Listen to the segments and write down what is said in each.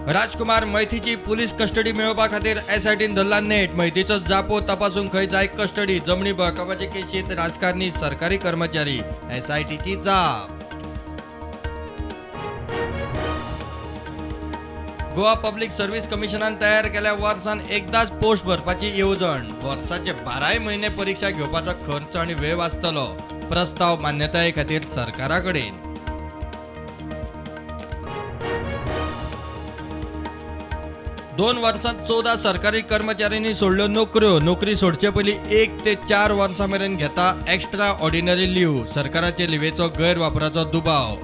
राजकुमार मैथीची police custody मेळोवपा खातीर एसआयटीन धरला नेट. मैथीचो जापो तपासूंक खंय जाय कस्टडी. जमनी बळकावपाचे केशींत राजकारणी, सरकारी कर्मचारी. एसआयटीची जाप. गोवा पब्लिक सर्व्हिस कमिशनान तयार केल्या वर्सान एकदाच पोस्ट भरपाची येवजण. वर्साचे 12 म्हयने परिक्षा घेवपाचो खर्च आनी वेळ वाचतलो. प्रस्ताव मान्यताये खातीर सरकारा कडेन. दोन वर्सांत 14 सरकारी कर्मचाऱ्यांनी सोडल्यो नोकऱ्यो. नोकरी सोडचे पयलीं 1 ते 4 वर्सां मेरेन घेता एक्स्ट्रा ऑर्डिनरी लीव. सरकाराचे लिवेचो गैरवापराचो दुबाव.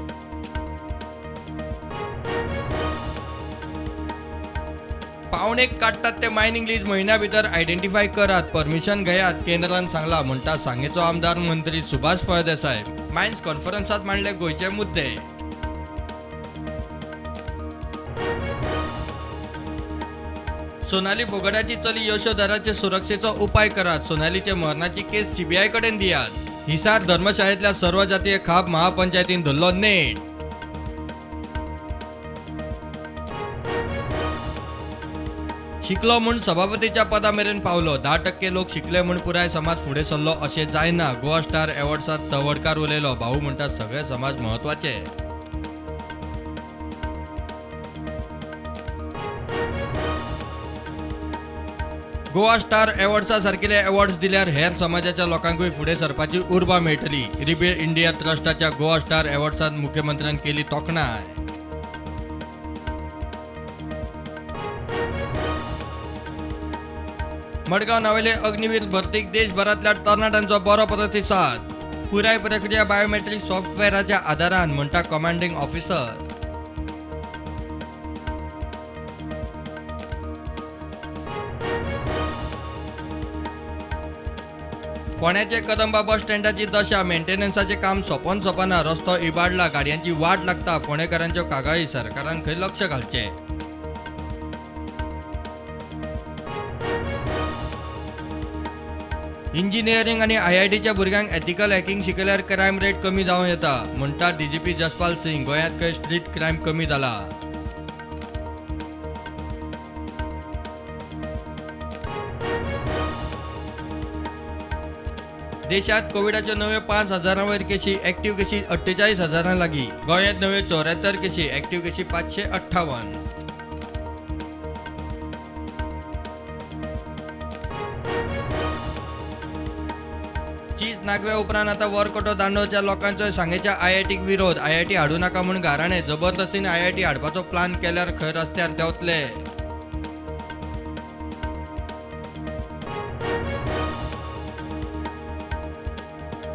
पावणेक काडटात ते मायनिंग लीज म्हयन्या भितर आयडेंटिफाय करात, परमिशन घेयात, केंद्रान सांगला म्हणटा सांगेचो आमदार मंत्री सुभाष फळदेसाय. मायन्स कॉन्फरन्सात मांडले गोंयचे मुद्दे. सोनाली फोगटाची चली यशोधराचे सुरक्षेचो उपाय करात. सोनालीचे मरणाची केस सीबीआय कडेन दियात. हिसार धर्मशाळेंतल्या सर्वजातीय खाप महापंचायतीन धरलो नेट. शिकलो म्हूण सभापतीच्या पदा मेरेन पावलो. 10% लोक शिकले म्हूण पुराय समाज फुडें सरलो अशें जायना. गोवा स्टार एवॉर्ड्सांत तवडकार उलयलो. भाऊ म्हणटा सगळे समाज म्हत्वाचे. गोवा स्टार एवॉर्ड्सा सारकिले एवॉर्ड्स दिल्यार हेर समाजाच्या लोकांकूय फुडें सरपाची उर्बा मेळटली. रिबिल्ड इंडिया ट्रस्टाच्या गोवा स्टार एवॉर्ड्सांत मुख्यमंत्र्यान केली तोखणाय. मडगांव नावेले अग्निवीर भरतीक देशभरांतल्या तरणाट्यांचो बरो प्रतिसाद. पुराय प्रक्रिया बायोमेट्रीक सॉफ्टवेअराच्या आदारान म्हणटा कमांडिंग ऑफिसर. फोंड्याचे कदंबा बस स्टँडाची दशा. मेंटेनन्साचें काम सोंपोन सोंपना. रस्तो इबाडला, गाडयांची वाट लागता. फोंडेकारांच्यो कागाळी, सरकारान खंय लक्ष घालचें. इंजिनियरींग आनी आयआयटीच्या भुरग्यांक एथिकल हॅकिंग शिकल्यार क्रायम रेट कमी जावं येता म्हणटा डीजीपी जसपाल सिंग. गोंयांत खंय स्ट्रीट क्रायम कमी जाला. देशात कोविडाच्यो नव्यो 5,000 वयर केशी, एक्टिव्ह केशी 48,000 लागीं. गोंयांत नव्यो 74 केशी, एक्टिव्ह केशी 558. चीज नागव्या उपरांत आतां वरकटो दांडोच्या लोकांचो सांगेच्या आयआयटीक विरोध. आयआयटी हाडूं नाका म्हूण गाराणें. जबरदस्तीन आयआयटी हाडपाचो प्लान केल्यार खंय रस्त्यार देंवतले.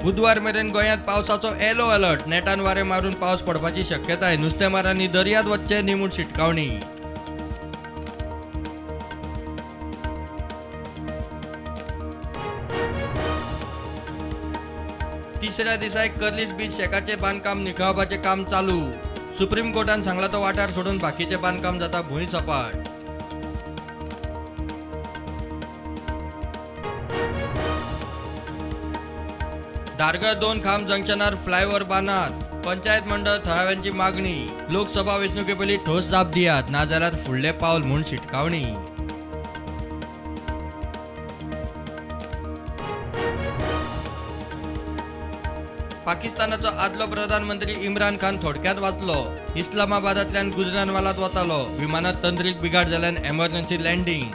बुधवार मेरेन गोंयांत पावसाचो येलो अलर्ट. नेटान वारें मारून पावस पडपाची शक्यताय. नुस्तेमारांनी दर्यांत वचचें न्ही म्हूण शिटकावणी. तिसऱ्या दिसाय कर्लीस बीच शेकाचें बांदकाम निखळपाचें काम चालू. सुप्रीम कोर्टान सांगला तो वाठार सोडून बाकीचें बांदकाम जाता भूंय सपाट. धारगळ 2 खांब जंक्शनार फ्लायओव्हर बांदात. पंचायत मंडळ थळाव्यांची मागणी. लोकसभा वेंचणुके पयलीं ठोस जाप दियात, नाजाल्यार फुडलें पावल म्हूण शिटकावणी. पाकिस्तानाचो आदलो प्रधानमंत्री इम्रान खान थोडक्यात वाचलो. इस्लामाबादांतल्यान गुजरानवालात वतालो. विमानात तंत्रीक बिघाड जाल्ल्यान एमर्जन्सी लँडिंग.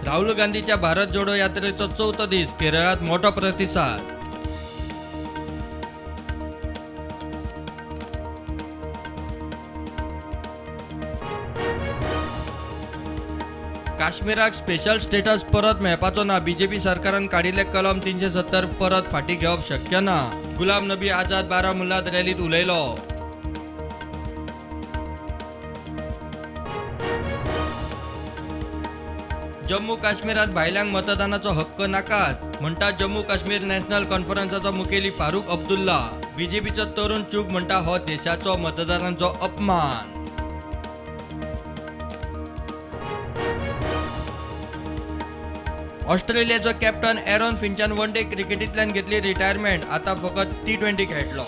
राहुल गांधीच्या भारत जोडो यात्रेचो 4थो दीस. केरळात मोठो प्रतिसाद. काश्मीराक स्पेशल स्टेटस परत मेळपाचो ना. बीजेपी सरकारान काडिल्ले कलम 370 परत फाटीं घेवप शक्य ना. गुलाम नबी आझाद बारामुल्लात रॅलींत उलयलो. जम्मू काश्मीरात भायल्यांक मतदानाचो हक्क नाकाच म्हणटा जम्मू काश्मीर नॅशनल कॉन्फरन्साचो मुखेली फारूक अब्दुल्ला. बीजेपीचो तरुण चूक म्हणटा हो देशाचो मतदारांचो अपमान. ऑस्ट्रेलियाचो कॅप्टन एरॉन फिंचान वन डे क्रिकेटींतल्यान घेतली रिटायरमेंट, आतां फकत T20 खेळटलो.